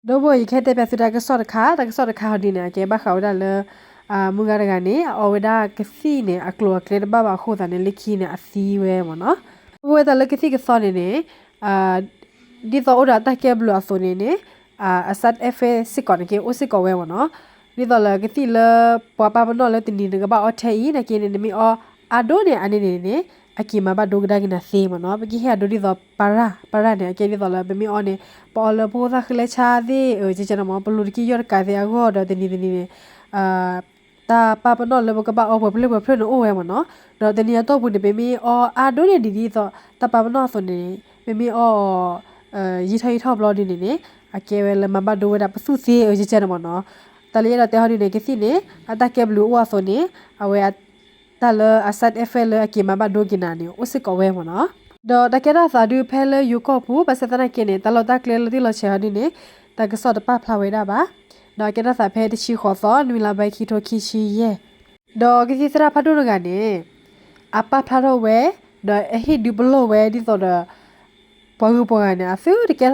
ဒီပုၢ်ဝဲၢ် ယကဟဲတဲပၠးသုတၢ်ကစီၣ်တခါ, တၢ်ကစီၣ်တခါဟီဒုန့ၣ် အကဲဘၣ်ဃးဝဲဒၣ်လၢ မုၢ်ဂၤတဂၤန့ၣ် အအီဝဲဒၣ်ကသံၣ်န့ၣ် အကျိၤအကျဲတဘၣ်ဘၣ်အဃိသတးန့ၣ် လၢခံန့ၣ် အသံဝဲမ့ၢ်နီၤ. ဒီပုၢ်ဝဲၢ် တၢ်လၢကသံၣ်ကသီန့ၣ်န့ၣ် ဒ်သိးအိၣ်ဒီးအတၢ်ကဲဘျုးအသိးန့ၣ်န့ၣ် အ side effect စ့ၢ်ကီးန့ၣ်က့ အိၣ်စ့ၢ်ကီးဝဲမ့ၢ်နီၤ. ဒ်သိးလၢကသံၣ်လၢ ပှၤပာ်ပနီၣ်လၢတနံၤန့ၣ် နကဘၣ်အီထဲအံၤ နာ်က့န့ၣ် နမ့ၢ်အီအါဒိၣ်န့ၣ် အန့ၣ်န့ၣ်န့ၣ် အက့ၤမၤဘၣ်ဒိကဒါက့ၤနၤသ့မ့ၢ်နီၤ. ပကဟ့ၣ်အဒိဒ်သိး ပၤရၢ်, ပၤရၢ်န့ၣ် အကဲဒ်သိးလၢပမ့ၢ်အီန့ၣ် ပအီလၢပအိၣ်သၣ်ဃံလဲဆါသ့ၣ် ကကဲန့ၣ်မ့ၢ် ပလိၤတက့ၢ်ယီၢ်တကးသ့ၣ်အဂီၢ်ဒီး တနံၤတနံၤန့ၣ် တၢ်ပာ်ပနီၣ်လၢပကဘၣ်အီပှဲၤဖျၢၣ်ပှဲၤဖျၢၣ်န့ၣ်အိၣ်ဝဲမ့ၢ်နီၤ. ဒီးတနံၤအတီၢ်ပူၤန့ၣ် ပမ့ၢ်အီအါဒိၣ်န့ၣ် ဒ်ဒ်သိး တၢ်ပာ်ပနီၣ်အသိးန့ၣ် ပမ့ၢ်အီ ယံာ်ထီၣ်ယံာ်ထီၣ်ဘျီဒုန့ၣ်န့ၣ် အကဲဝဲလၢမၤဘၣ်ဒိဝဲဒၣ်ပသူၣ်သ့ ကကဲန့ၣ်မ့ၢ်နီၤ. တၢ်လၢယအဲၣ်ဒိးတဲဟီဒုန့ၣ် ကသံၣ်န့ၣ် အတၢ်ကဲဘျုးအိၣ်အသိးန့ၣ် အဝဲ တၢ်လၢအ side effect လၢအက့ၤမၤဘၣ်ဒိက့ၤနၤန့ၣ် အိၣ်စ့ၢ်ကီးဝဲမ့ၢ်နီၤ. ဒီးတၢ်ကဲထီၣ်အသးဒုဖဲလၢယိၤကီၢ်ပူၤ ဘၣ်ဆၣ်သနာ်က့န့ၣ် တၢ်လီၢ်တၢ်ကျဲလၢတ့ၢ်လီၤဆဲးဟီဒုန့ၣ် တၢ်ကစီၣ်တပာ်ဖျါဝဲဒၣ်ဘၣ်. ဒီးအကဲထီၣ်သးဖဲတဆံဃိးသီ နွံလါဘဲ ခံထိခံဆံယဲၢ် ဒီးကသံၣ်သရၣ်ဖးဒိၣ်တဂၤန့ၣ် အပာ်ဖျါထီၣ်ဝဲ ဒီးအဟ့ၣ်ဒုးပလီၢ်ဝဲဒ်သိးဒီး ပှၤဂုၤပှၤဂၤန့ၣ် အသုတကဲ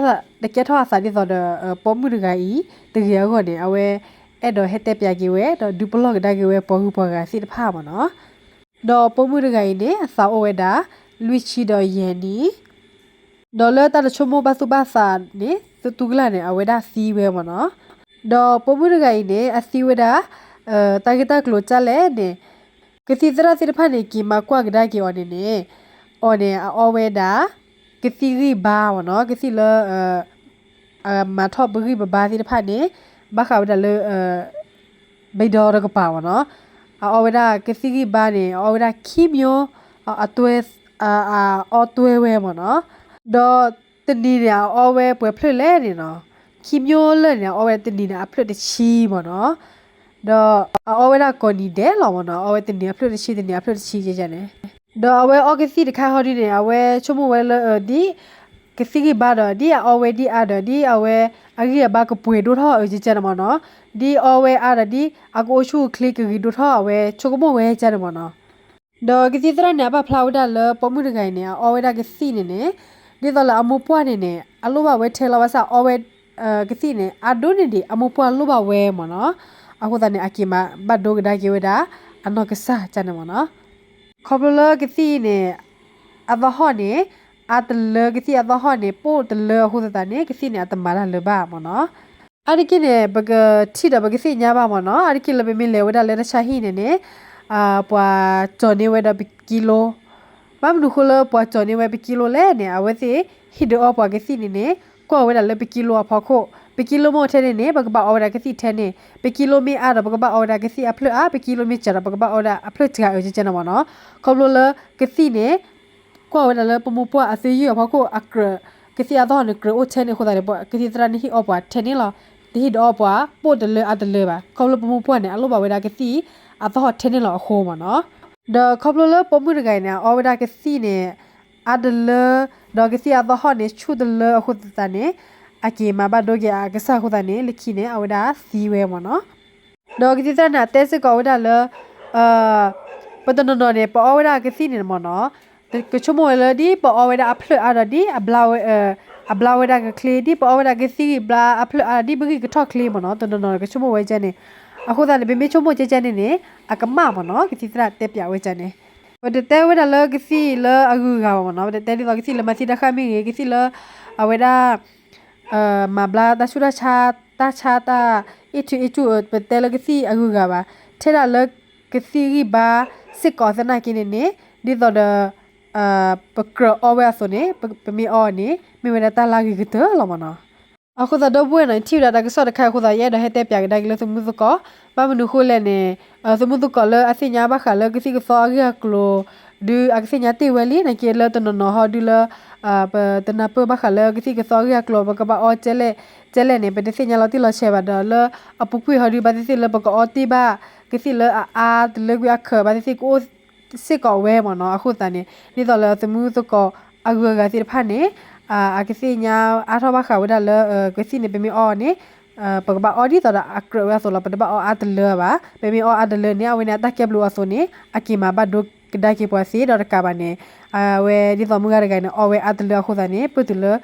ထီၣ်အသးဒ်သိးဒီး ပိာ်မုၣ်တဂၤအံၤ တဂ့ၤအဂီၢ်န့ၣ် အဝဲအဲၣ်ဒိးဟဲတဲပၠးက့ၤဝဲ ဒီးဒုးပလီၢ်ကဒါက့ၤဝဲပှၤဂုၤပှၤဂၤသ့ၣ်တဖၣ်မ့ၢ်နီၤ. ဒီးပိာ်မုၣ်တဂၤအံၤန့ၣ် အသးအိၣ်ဝဲဒၣ် လွံၢ်ဆံဒီးယဲၢ်နံၣ် ဒီးလၢတၢ်တဆိကမိၣ်ဘၣ်သူၣ်ဘၣ်သးန့ၣ် သုတူၢ်ကလာ်န့ၣ် အဝဲဒၣ်သံဝဲမ့ၢ်နီၤ. ဒီးပိာ်မုၣ်တဂၤအံၤန့ၣ် အသံဝဲဒၣ် တၢ်ဂ့ၢ်တၢ်ကျိၤဒ်လဲၣ်န့ၣ် ကသံၣ်သရၣ်သ့ၣ်တဖၣ်န့ၣ် က့ၤမၤကွၢ်ကဒါက့ၤအီၤန့ၣ်န့ၣ် အီၤန့ၣ် အအီဝဲဒၣ် ကသံၣ်ဂံၢ်ဘါမ့ၢ်နီၤ, ကသံၣ်လၢ အမၤထီၣ်ပဂံၢ်ပဘါသ့ၣ်တဖၣ်န့ၣ် ဘၣ်ဃးဝဲဒၣ်လၢ ဘံဒီတကပၤမ့ၢ်နီၤ, အအီဝဲဒၣ်ကသံၣ်ဂံၢ်ဘါန့ၣ် အအီဝဲဒၣ်ခံမျိုး အတွဲ အအီတွဲဝဲမ့ၢ်နီၤ, ဒီးတနံၤန့ၣ် အအီဝဲပှဲၤဖျၢၣ်လဲၣ်န့ၣ်နီၤ, ခံမျိုးလၢာ်န့ၣ် အအီဝဲတနံၤန့ၣ် အဖျၢၣ်တဆံမ့ၢ်နီၤ, ဒီးအအီဝဲဒၣ်ကိးနံၤဒဲးလီၤမ့ၢ်နီၤ, အအီဝဲတနံၤအဖျၢၣ်တဆံ တနံၤအဖျၢၣ်တဆံကန့ၣ်, ဒီးအဝဲအီကသံၣ်တခါဟီဒုန့ၣ် အဝဲဆိကမိၣ်ဝဲလၢ ဒ် ကသံၣ်ဂံၢ်ဘါဒီး ဒ်အအီဝဲဒ်အါဒီး ဒ်အဝဲအဂံၢ်အဘါကပှဲၤဒိၣ်ထီၣ်အကန့ၣ်မ့ၢ်နီၤ, ဒ်အီဝဲအါဒီး ဒ်အကအိၣ်ဆူၣ်အိၣ်ချ့ကဂ့ၤဒိၣ်ထီၣ်အဝဲဆိကမိၣ်ဝဲကန့ၣ်မ့ၢ်နီၤ. ဒီးကသံၣ်သရၣ်န့ၣ် အပာ်ဖျါဝဲဒၣ်လၢပိာ်မုၣ်တဂၤအံၤန့ၣ် အအီဝဲဒၣ်ကသံၣ်န့ၣ်န့ၣ် ဒ်သိးလၢအမိၢ်ပှၢ်န့ၣ်န့ၣ် အလိၣ်ဘၣ်ဝဲထဲလီၤဘၣ်ဆၣ် အအီဝဲ ကသံၣ်န့ၣ် အါဒိၣ်န့ၢ်ဒံး အမိၢ်ပှၢ်လိၣ်ဘၣ်ဝဲမ့ၢ်နီၤ, အဃိသတးန့ၣ် အက့ၤမၤဘၣ်ဒိကဒါက့ၤဝဲဒၣ် အနီၢ်ကစၢ်ကန့ၣ်မ့ၢ်နီၤ. ခီဖျိလၢကသံၣ်အံၤန့ၣ် အသဟီၣ်န့ၣ် အါတလၢ ကသံၣ်အသဟီၣ်န့ၣ် ပိၢ်တလၢအဃိသတးန့ၣ် ကသံၣ်န့ၣ် အတမၤတၢ်လၢၤဘၣ်မ့ၢ်နီၤ. အါတက့ၢ်န့ၣ် ပကထံၣ်ဒီးပကသ့ၣ်ညါဘၣ်မ့ၢ်နီၤ, အါတက့ၢ်လၢပမ့ၢ်လဲၤဝဲဒၣ်လၢတၢ်ဆါဟံၣ်န့ၣ်န့ၣ် ပှၤကၠီၤန့ၢ်ဝဲဒီးပကံလိ, ဘၣ်မနုၤဃိလၢပှၤကၠီၤန့ၢ်ဝဲပကံလိလဲၣ်န့ၣ် အဝဲသ့ၣ်ဟ့ၣ်ဒုးအီပှၤကသံၣ်န့ၣ်န့ၣ် ကွၢ်ဝဲဒၣ်လၢပကံလိအဖီခိၣ်, ပကံလိမ့ၢ်အိၣ်ထဲန့ၣ်န့ၣ် ပကဘၣ်အီဝဲဒၣ်ကသံၣ်ထဲန့ၣ်, ပကံလိမ့ၢ်အါဒီး ပကဘၣ်အီဝဲဒၣ်ကသံၣ်အဖျၢၣ်အါ, ပကံလိမ့ၢ်စှၤဒီး ပကဘၣ်အီဝဲဒၣ်အဖျၢၣ်စှၤအကန့ၣ်မ့ၢ်နီၤ. ခီဖျိလၢကသံၣ်န့ၣ် ကွၢ်ဝဲဒၣ်လၢပမိၢ်ပှၢ်အသယုၢ်အဖီခိၣ် အကြၢး ကသံၣ်အသဟီၣ်န့ၣ် ကြၢးအိၣ်ထဲန့ၣ်အဃိသတးန့ၣ် ကသံၣ်သရၣ်န့ၣ်ဟ့ၣ်အီပှၤထဲန့ၣ်လီၤ. တဟ့ၣ်ဒုးအီပှၤပိၢ်တလၢအါတလၢဘၣ်. ခီဖျိပမိၢ်ပှၢ်န့ၣ် အလိၣ်ဘၣ်ဝဲဒၣ်ကသံၣ်အသဟီၣ်ထဲန့ၣ်လီၤအဃိမ့ၢ်နီၤ. ဒီးခီဖျိလၢပိာ်မုၣ်တဂၤအံၤန့ၣ် အအီဝဲဒၣ်ကသံၣ်န့ၣ် အါတလၢ ဒီးကသံၣ်အသဟီၣ်န့ၣ် ဆူၣ်တလၢအဃိသတးန့ၣ် အက့ၤမၤဘၣ်ဒိက့ၤအကစၢ်အဃိသတးန့ၣ် လၢခံန့ၣ် အဝဲဒၣ်သံဝဲမ့ၢ်နီၤ. ဒီးကသံၣ်သရၣ်န့ၣ် အတဲစ့ၢ်ကီးဝဲဒၣ်လၢ ပတနီၤနီၤန့ၣ် ပအီဝဲဒၣ်ကသံၣ်န့ၣ်မ့ၢ်နီၤ, ကဆိကမိၣ်ဝဲလၢဒ်ပအီဝဲဒၣ်အဖျၢၣ်အါဒီးဒ် အဘျါဝဲဒၣ်ကချ့, ဒ်ပအီဝဲဒၣ်ကသံၣ်ဂံၢ်ဘါအဖျၢၣ်အါဒီးဒ်ပဂံၢ်ကထီၣ်ချ့မ့ၢ်နီၤ, တနီၤနီၤန့ၣ် ကဆိကမိၣ်ဝဲကဲန့ၣ်. အဃိသတးန့ၣ် ပမ့ၢ်ဆိကမိၣ်ကဲကဲန့ၣ်န့ၣ် အကမၣ်မ့ၢ်နီၤ, ကသံၣ်သရၣ်တဲပၠးဝဲကဲန့ၣ်. ပတတဲဝဲဒၣ်လၢကသံၣ်လၢအဂုၤအဂၤဘၣ်မ့ၢ်နီၤ, ပတတဲဒ်သိးကသံၣ်လၢမၤသံတၢ်ဃၣ်မ့ၢ်ဂ့ၤ, ကသံၣ်လၢ အဝဲဒၣ် မၤဘျါတၢ်ဆူးတၢ်ဆါ, တၢ်ဆါတၢ်အ့ၣ်ထူအ့ၣ်ကျူၣ် ပတဲလၢကသံၣ်အဂုၤအဂၤဘၣ်, ထဲဒၣ်လၢကသံၣ်ဂံၢ်ဘါစ့ၢ်ကီးသနာ်က့န့ၣ်န့ၣ် ဒ်သိးဒီး ပကြၢးအီဝဲအသိးန့ၣ် ပမ့ၢ်အီန့ၣ် မ့ၢ်ဝဲဒၣ်တၢ်လၢအဂ့ၤကတၢၢ်လီၤမ့ၢ်နီၤ. အဃိသတးဒီပုၢ်ဝဲၢ်နီၤ, ယထံၣ်ဝဲဒၣ်တၢ်ကစီၣ်တခါအဃိသတး ယအဲၣ်ဒိးဟဲတဲပၠးကဒါက့ၤလၢသမူသကိး, ဘၣ်မနုၤဃိလဲၣ်န့ၣ် သမူသကိးလၢအသ့ၣ်ညါဘၣ်ဃးလၢကသံၣ်ကသီအဂ့ၢ်အကျိၤ ဒုးအကသ့ၣ်ညါတ့ၢ်ဝဲလံ, နာ်က့လၢတနီၤနီၤဟီဒုလၢ ပတနၢ်ပၢၢ်ဘၣ်ဃးလၢကသံၣ်ကသီအဂ့ၢ်အကျိၤ ပကဘၣ်အီကဲလဲၣ် ကဲလဲၣ်န့ၣ် ပတသ့ၣ်ညါလီၤတံၢ်လီၤဆဲးဘၣ်ဒီး လၢအပူၤကွံာ်ဟီဒု ဘၣ်သ့ၣ်သ့ၣ်လၢပကအီတ့ၢ်ဘၣ် ကသံၣ်လၢအအါတလၢကွံာ်အခၢး ဘၣ်သ့ၣ်သ့ၣ်ကအိၣ်စ့ၢ်ကီးဝဲမ့ၢ်နီၤ. အဃိသတးန့ၣ် ဒ်သိးလၢသမူသကိးအဂုၤအဂၤသ့ၣ်တဖၣ်န့ၣ် အကသ့ၣ်ညါအါထီၣ်ဘၣ်ဃးဝဲဒၣ်လၢ ကသံၣ်န့ၣ် ပမ့ၢ်အီန့ၣ် ပကဘၣ်အီဒ်သိးဒီးအကြၢးဝဲအသိးလီၤ. ပတဘၣ်အီအါတလၢဘၣ်. ပမ့ၢ်အီအါတလၢန့ၣ် အဝဲန့ၣ်အတၢ်ကဲဘျုးအသိးန့ၣ် အက့ၤမၤဘၣ်ဒိကဒါက့ၤပှၤသ့ဒီးတကးဘၣ်န့ၣ် အဝဲဒ်သိးမုၢ်ဂၤတဂၤန့ၣ် အီဝဲအါတလၢအဃိသတးန့ၣ် ပၢၢ်တုၤလၢ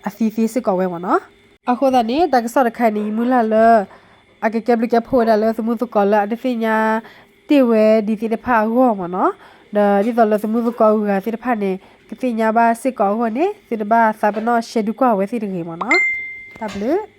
အသံသ့စ့ၢ်ကီးဝဲမ့ၢ်နီၤ. အဃိသတးန့ၣ် တၢ်ကစီၣ်တခါအံၤန့ၣ် ယမုၢ်လၢ်လၢ အကကဲဘျုးကဲဖှိၣ်ဝဲဒၣ်လၢသမူသကိးလၢအတသ့ၣ်ညါတ့ၢ်ဝဲဒ်သ့ၣ်တဖၣ်အဂီၢ်မ့ၢ်နီၤ. ဒီးဒ်သိးလၢသမူသကိးဂၤသ့ၣ်တဖၣ်န့ၣ် ကသ့ၣ်ညါဘၣ်စ့ၢ်ကီးအဂီၢ်န့ၣ် သုတဘၣ်သးပ့ၤနီၣ် share ဒုးကွၢ်ဝဲသ့ၣ်တဂ့ၤမ့ၢ်နီၤ. တၢ်ဘျုး